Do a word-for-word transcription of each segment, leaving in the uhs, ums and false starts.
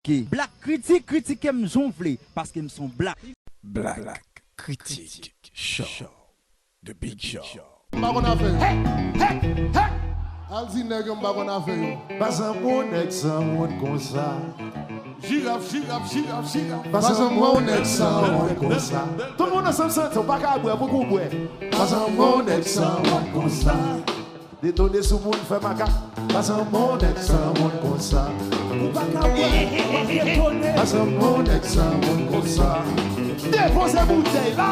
Black Critic, kritike m jan w vle, paske m se yon black. Black Critic Show. The Big Show. M pa konn afè yo. Hey, hey, hey! Al di nèg yo m pa konn afè yo. Pa janm wè yon nèg sanwont konsa. Jiraf, jiraf, jiraf, jiraf. Pa janm wè yon nèg sanwont konsa. Tout moun ansanm chante, ou pa ka bwè, pouki w bwè? Pa janm wè yon nèg sanwont konsa. Detone sou moun, fè makak. Pa janm wè yon nèg sanwont konsa. Ou pa ka bwè, ou pa detone. Pa janm wè yon nèg sanwont konsa. Depoze boutèy la.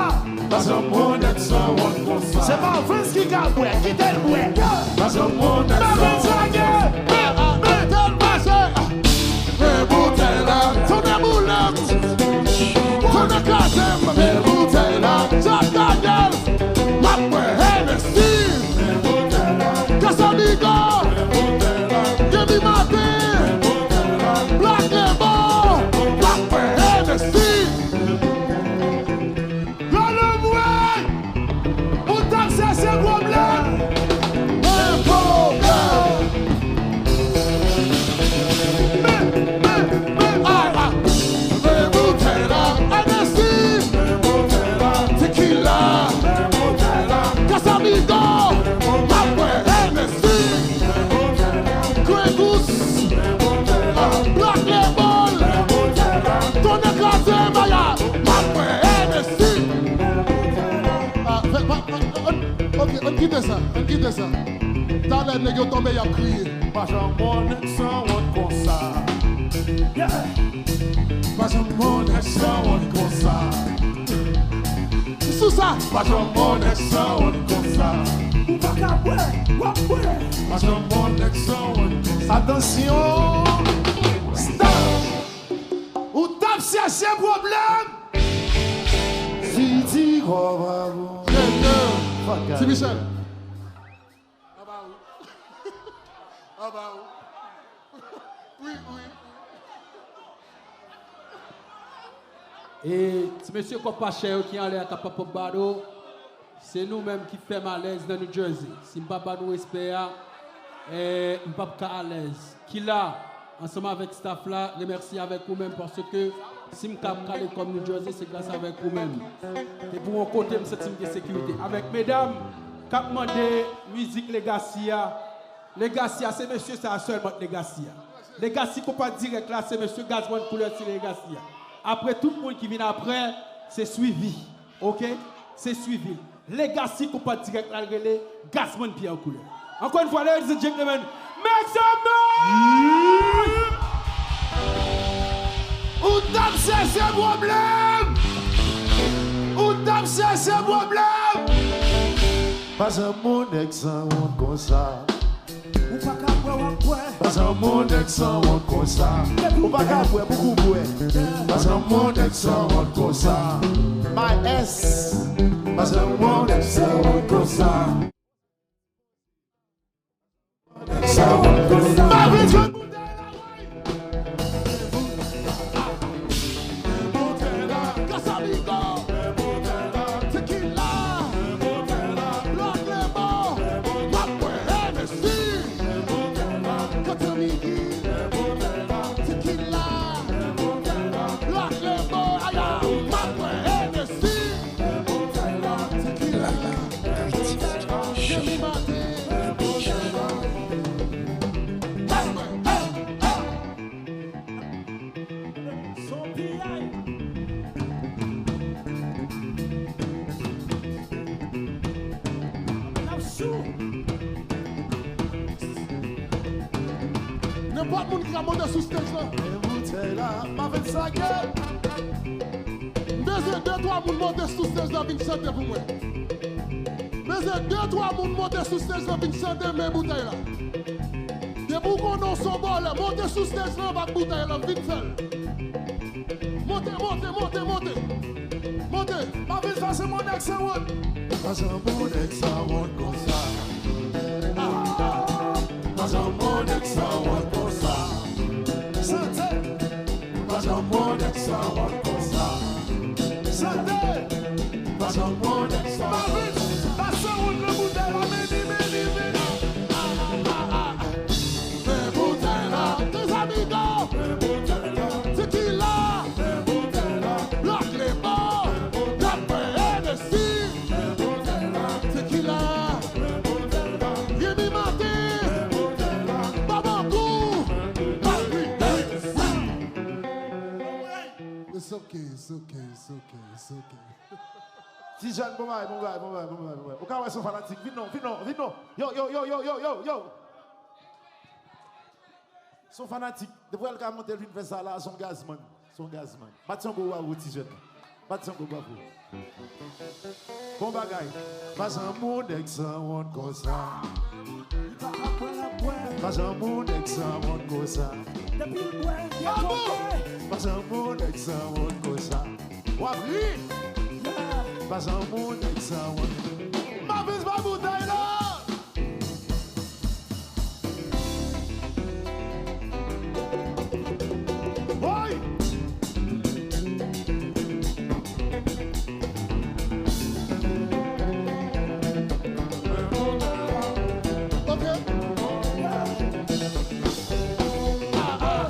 Pa janm wè yon nèg sanwont konsa. Se pa Frantz ki ka bwè, kite l bwè. Pa janm wè yon nèg sanwont konsa. Mete l mache. Men boutèy la. Tonnè boule m. Tonnè kraze m. Men boutèy la. Jack Daniel. M ap bwè Hennessy. Casamigo, Demi Matin, Black Label, Black Hennessy. Lòlòm wè, ou t ap chèche pwoblèm, men pwoblèm. Men, men, men, ah, ah. Men boutèy la, Hennessy. Tequila. Casamigo. M ap bwè Hennessy. Grey Goose. Black Label. Tonnè kraze m aya. M ap bwè Hennessy. Ah, fè, pa, pa, an, ok, ann kite sa, ann kite sa. Talè nèg yo tonbe, y ap kriye. Pa janm wè yon nèg sanwont konsa. Yeah. Pa janm wè yon nèg sanwont konsa. Sou sa. Pa janm wè yon nèg sanwont konsa. Ou pa ka bwè, w ap bwè. Pa janm wè yon nèg sanwont konsa. Atansyon. Stop. Ou t ap chèche pwoblèm. Ti Michel. Aba ou. Aba ou. Wi, wi. E ti mesye kòb pa chè yo ki anlè a k ap pòp bado, se nou menm ki fè m alèz nan New Jersey. Si m pa ba nou respè a, eh, m p ap ka alèz. Kila, ansanm avèk staff la, remèsi avèk ou menm, paske si m ka ap kale kòm New Jersey, se gras avèk ou menm. E pou yon kote m santi m gen sekirite. Avèk medam k ap mande mizik Legacy a. Legacy a, se mesye sa a sèlman k Legacy a. Legacy konpa dirèk la, se mesye Gazman Koulè se Legacy a. Apre tout moun ki vin apre, se swivi. Ok? Se swivi l. Legacy konpa dirèk la, l rele Gazman Pierre Couleur. Ankò yon fwa, ladies and gentlemen, make some noise! Ou t ap chèche pwoblèm! Ou t ap chèche pwoblèm! Pa janm wè yon nèg sanwont konsa. Ou pa ka bwè, w ap bwè. Pa janm wè yon nèg sanwont konsa. Ou pa ka bwè, pouki w bwè? Pa janm wè yon nèg sanwont konsa. My S. Pa janm wè yon nèg sanwont konsa. Sanwont konsa. Marvin, jwenn boutèy la, woy! Casamigo, tequila, Black Label, m ap bwè Hennessy. Casamigos, tequila, Black Label, aya, m ap bwè Hennessy. Tequila, Demi Matin. Son piyay. N ap sou. Nenpòt moun ki ka monte sou stage la. Men boutèy la, m ap fè sa gèt. M bezwen de twa moun monte sou stage la vin chante pou mwen. M bezwen de twa moun monte sou stage la vin chante men boutèy la. Depi w konnen w se yon bòlè, monte sou stage la anba boutèy la, vin fè l. Monte, monte, monte, monte. Monte. Pa vin fache mon nèg sanwont. Fache mon nèg sanwont konsa. Ah. Fache mon nèg sanwont konsa. Chante. Fache mon nèg sanwont konsa. Chante. Fache mon nèg sanwont. Pa vin fache moun nan boutèy la, meni, meni, meni. Ah, ah, ah, ah. Men boutèy la. Tes amigos. Men boutèy la. It's okay, it's okay, it's okay, it's okay. Ti jèn, bon bagay, bon bagay, bon bagay, bon bagay, bon bagay. Ou ka wè se yon fanatik. Vin non, vin non, vin non. Yo, yo, yo, yo, yo, yo, yo. Se yon fanatik. Depi w ka monte, l vin fè sa la, se yon gazman. Se yon gazman. Bat yon gwo bravo, ti jèn. Bat yon gwo bravo. Bon bagay. Pa janm yon nèg sanwont konsa. Pa janm yon nèg sanwont konsa. Depi l bwè, l gen kote. Pa janm yon nèg sanwont konsa. W ap ri. Pa janm yon nèg sanwont. Mavis bay boutèy la. Woy! Ok. Ah, ah.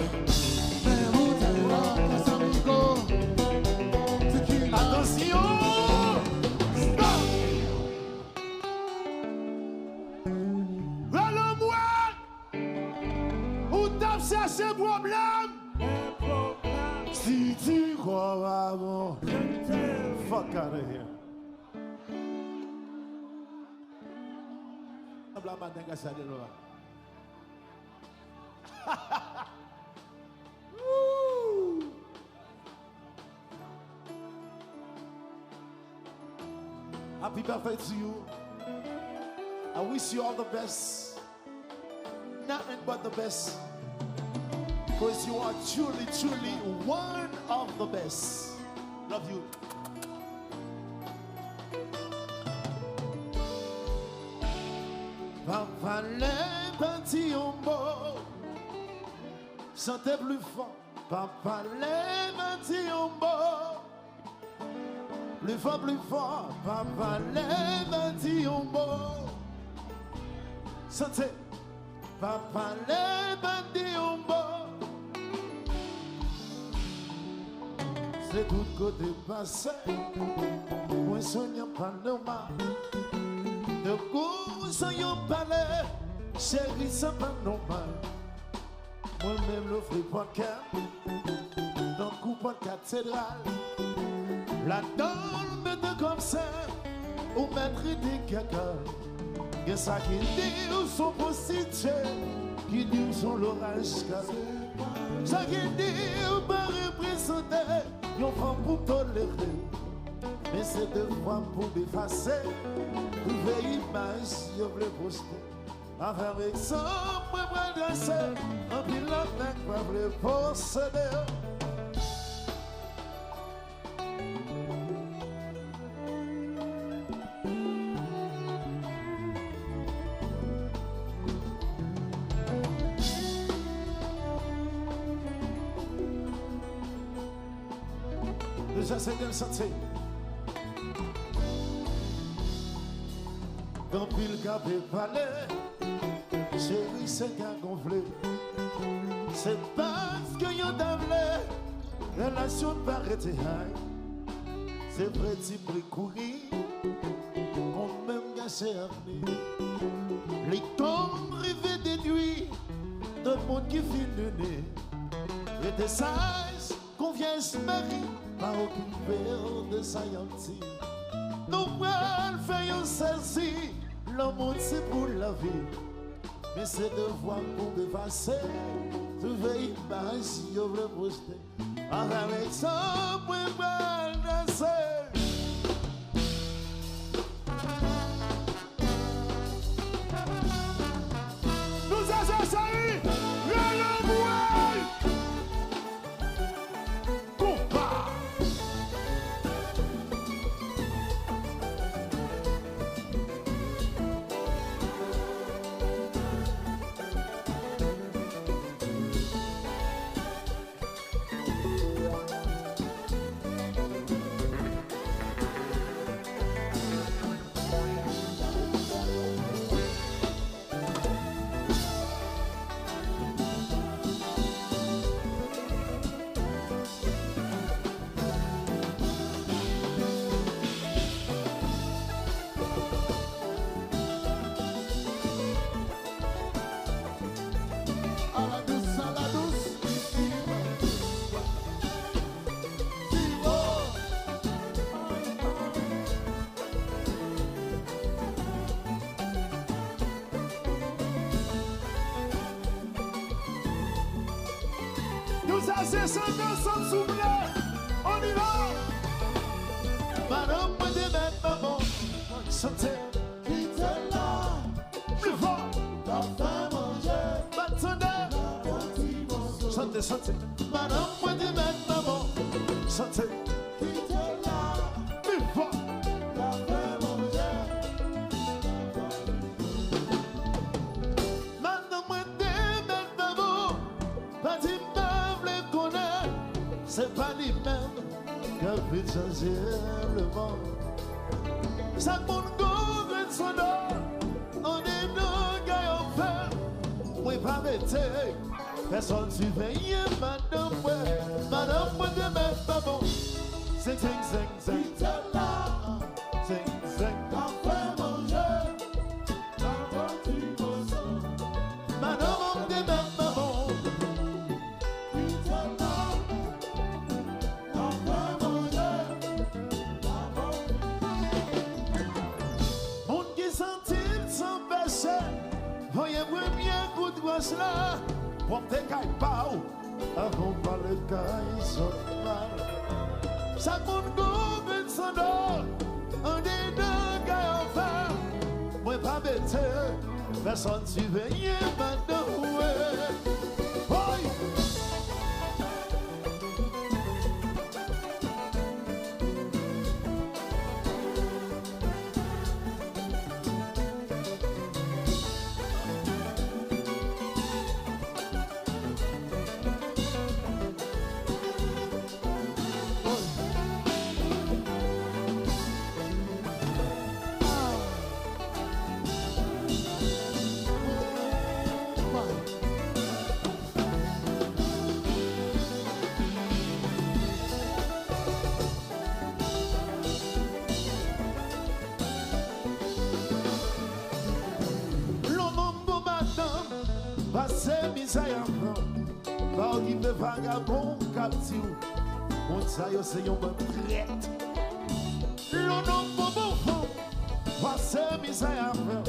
Atansyon! Stop! Rele mwen! Ou t ap chèche pwoblèm? Si ti kò pa bon. Fuck out of here. Sanble a madanm gras a de lwa. Woo! Happy birthday to you. I wish you all the best. Nothing but the best. Because you are truly, truly one of the best. Love you. Pa pale, pa di yon mo. Chante pli fò. Pa pale, pa di yon mo. Pli fò, pli fò. Pa pale, pa di yon mo. Chante. Pa pale, pa di yon mo. Se tout kote pase. Mwen sonje pa nòmal. De gou san yo pale. Cheri, sa pa nòmal. Mwen menm louvri pòt kè m, tankou pòt katedral. Ladan l mete kòm sen, ou mèt rete kaka. Gen sa ki di ou s on pwostitye, ki di ou s on loraj kale. Sa ki di ou pa reprezante yon fanm pou tolere. Men se devwa m pou m efase, pou veye imaj yo vle poste. Avèk egzanp mwen pral trase, anpil lòt nèg pa vle posede. Deja se de l sante. Anpil k ap pale, cheri, se ka gonfle. Se paske yo ta vle relasyon pa rete hay. Se vre ti pri kouri, konn menm gache avni. Li konn rive dedwi de moun ki fin ini. Rete saj, Konfyans mari, pa okipe w de sa y ap di. Nou pral fè yo sezi, lanmou se pou lavi. Men se devwa m pou m efase, touve imaj yo vle pwojte. Avèk sa mwen pral danse. Nou se Sesey, rele mwen! Konpa! Ase san de san, souple. On y va. Madanm mwen te mèt nan bon. Chante. Kite la. Pli fò. N ap fè manje. Bat tande. Chante, chante. Madanm mwen te mèt nan bon. Chante. Kite la. Pli fò. N ap fè manje. Madanm mwen te mèt nan bon. Pa di m pa vle konnen, se pa li menm k ap vin chanje lemonn. Chak moun gon grenn sondò, andedan kay anfè. Mwen pa mete pèsonn siveye madanm mwen. Madanm mwen te mèt pa bon. Zeng, zeng, zeng, zeng. Kite la. Zeng, zeng. N ap fè manje. Madanm an te mèt nan bon. Moun ki santi l san peche, voye premye kout wòch la. Pwòpte kay pa w. Avan w pale kay zòt mal. Chak moun gon grenn sondò, andedan kay anfè. Mwen pa mete pèsonn siveye madanm mwen. Woy! Lè w nonm bon madanm, pase mizè a pran. Pa okipe vagabon k ap di w, moun sa yo se yon bann trèt. Lè w nonm bon bon fanm, pase mizè a pran.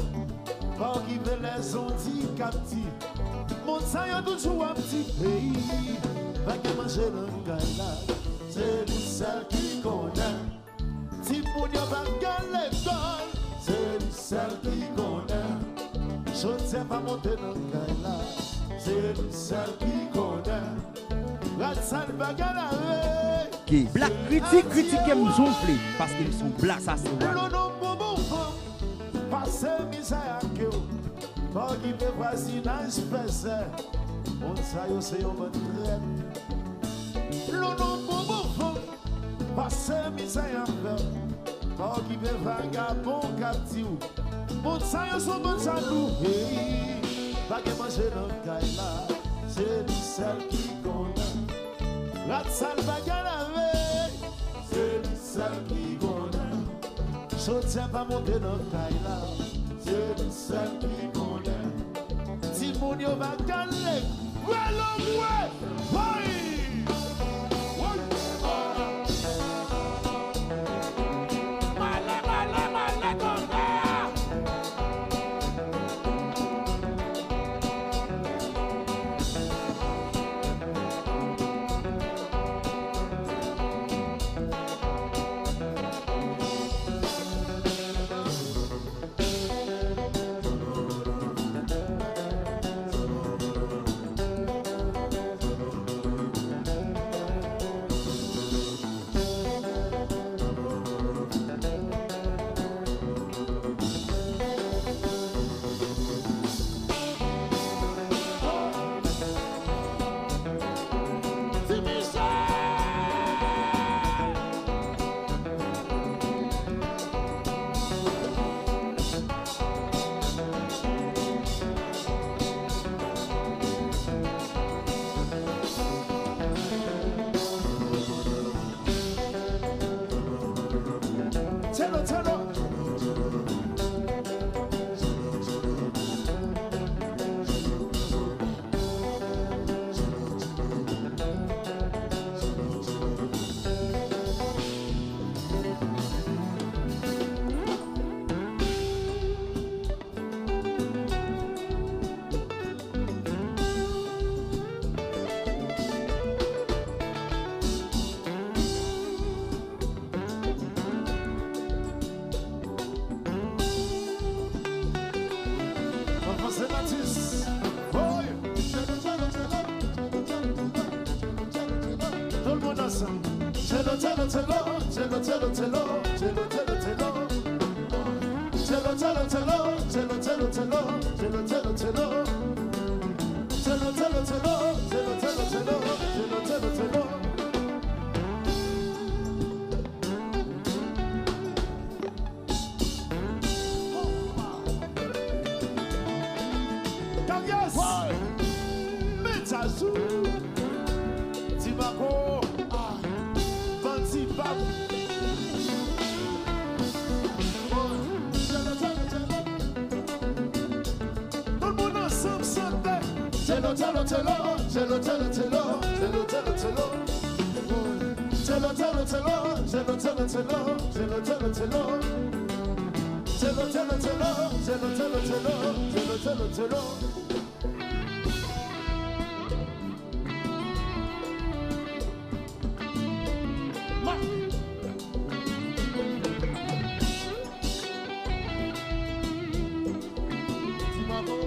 Pa okipe lèzondi k ap di, moun sa yo toujou ap di, hey, pa gen manje nan kay la. Se li sèl ki konnen. Timoun yo pa k al lekòl, se li sèl ki konnen. Chodyè pa monte nan kay la, se li sèl ki konnen. Rad sal pa ka lave. Black Critic kritike m jan w vle, paske m se yon black, sa se rap. Lè w nonm bon bon fanm, pase mizè ak yo. Pa okipe vwazinaj fèzè. Moun sa yo se yon bann trèt. Lè w nonm bon bon fanm, pase mizè a pran. Pa okipe vagabon k ap di w, moun sa yo se yon bann jalou. Hey, pa gen manje nan kay la, se li sèl ki konnen. Rad sal pa ka lave, se li sèl ki konnen. Chodyè pa monte nan kay la, se li sèl ki konnen. Timoun yo pa ka lekòl, mwen. Woy! Woy! Malè, malè, malè, tonbè a! Tjelo, tjelo, tjelo, tjelo, tjelo, tjelo. Tjelo, tjelo, tjelo, tjelo, tjelo, tjelo, tjelo, tjelo, tjelo, tjelo, tjelo, tjelo. Tjelo, tjelo, tjelo, tjelo, tjelo, tjelo, tjelo, tjelo, tjelo. Karyas! Met sa sou! Ti Mako! Bandi Bab! Tout moun ansanm chante! Tjelo, tjelo, tjelo, tjelo, tjelo, tjelo, tjelo, tjelo, tjelo. Tjelo, tjelo, tjelo, tjelo, tjelo, tjelo, tjelo, tjelo, tjelo. Tjelo, tjelo, tjelo, tjelo, tjelo, tjelo, tjelo, tjelo, tjelo. Ma- Ti Mako.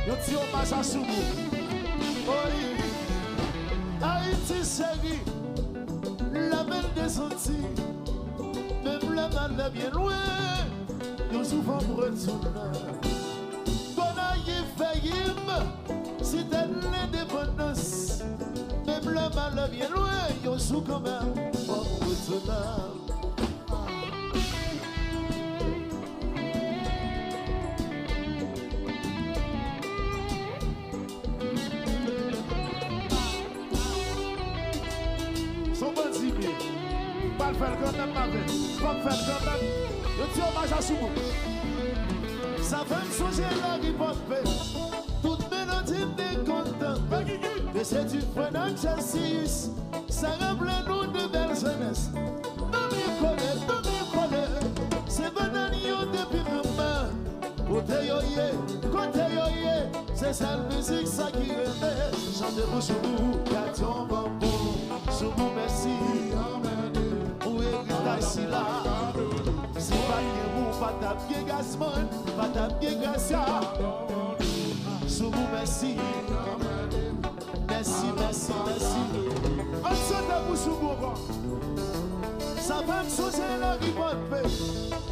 Yon ti omaj a Soubou. Oy. Ayiti cheri, lamè l desanti. Menm lè m ale byen lwen, yon jou fò m retounen. Gonayiv, Fèyim, site lendepandans. Menm lè m ale byen lwen, yon jou kanmenm, fò m retounen. Son bandi m ye. M pral fè l kanmenm avè. M ap fè l kanmenm. Yon ti omaj a Soubou. Sa fè m sonje lari Pòdpe. Tout melodi m te konn tande. Mesye Dufresne ak Celsius. Sa raple nou de bèl jenès. Nan mi kole, nan mi kole. Se bannan yo depi manman. Kote yo ye, kote yo ye. Se sèl mizik sa ki rete. Chante pou Soubou, gad yon banbou. Soubou, mèsi pou eritaj sila. Si pa t gen ou, pa t ap gen Gazman, pa t ap gen Gracia. Soubou, mèsi. Mèsi, mèsi, mèsi. Ann chante pou Soubou ankò. Sa fè m sonje lari Pòdpe.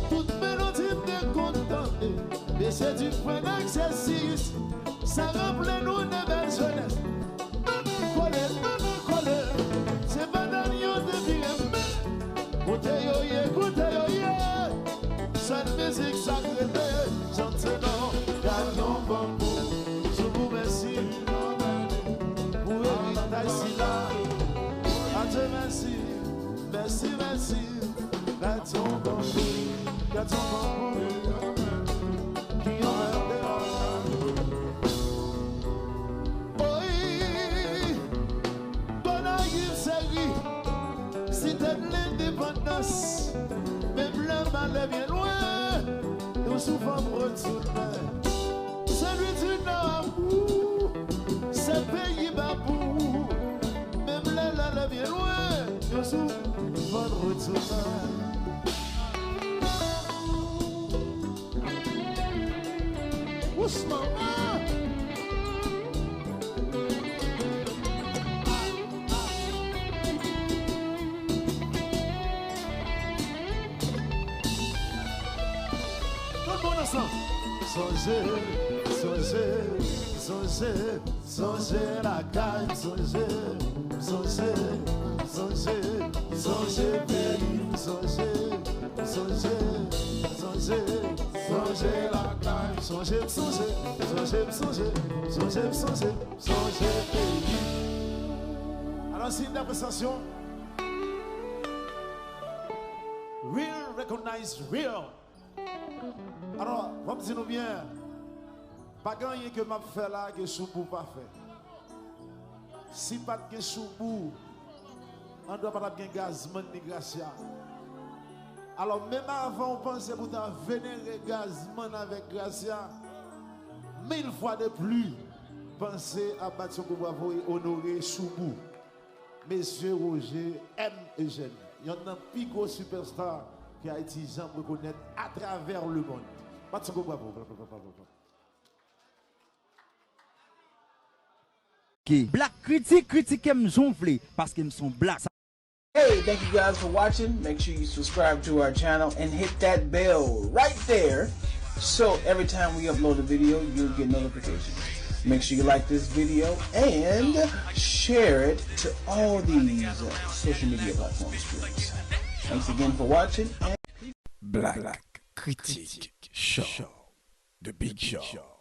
Tout melodi m te konn tande. Mesye Dufresne ak Celsius. Sa raple nou de bèl jenès. Ann kole, ann kole. Se bannan yo te vire men. Kote yo ye, kote yo ye. Sèl mizik sa k rete. Chante non, gad yon banbou. Soubou, mèsi pou eritaj sila. Adye, mèsi, mèsi, mèsi. Gad yon banbou, gad yon banbou. Ki yon mèvèy. Oy! Gonayiv cheri, site lendepandans. Menm lè m ale byen lwen, yon jou fò m retounen. Celui du Nord, c'est Pays-Bas pou ou. Menm lè l ale byen lwen, yon jou fò l retounen. Wouch manman! Tout moun ansanm. Sonje, sonje, sonje, sonje lakay, sonje, sonje, sonje, sonje peyi, sonje, sonje, sonje, sonje lakay, sonje, sonje, sonje, sonje, sonje, sonje, sonje peyi. Alò, se yon dèprestasyon. Real recognize real. Alò, fò m di nou byen, pa gen anyen ke m ap fè la ke Soubou pa fè. Si pa t gen Soubou, andwa pa t ap gen Gazman ni Gracia. Alò, menm avan w panse pou w ta venere Gazman avèk Gracia, mil fwa de pli, panse ap bat yon gwo bravo e onore Soubou. Mesye Roger M. Eugène, yonn nan pi gwo sipèsta ke Ayiti janm rekonèt atravè lemonn. Bat yon gwo bravo. Black Critic, kritike m jan w vle, paske m se yon black. Hey, thank you guys for watching. Make sure you subscribe to our channel and hit that bell right there so every time we upload a video, you'll get notifications. Make sure you like this video and share it to all these uh, social media platforms, please. Thanks again for watching. And Black Critic Show. The Big Show.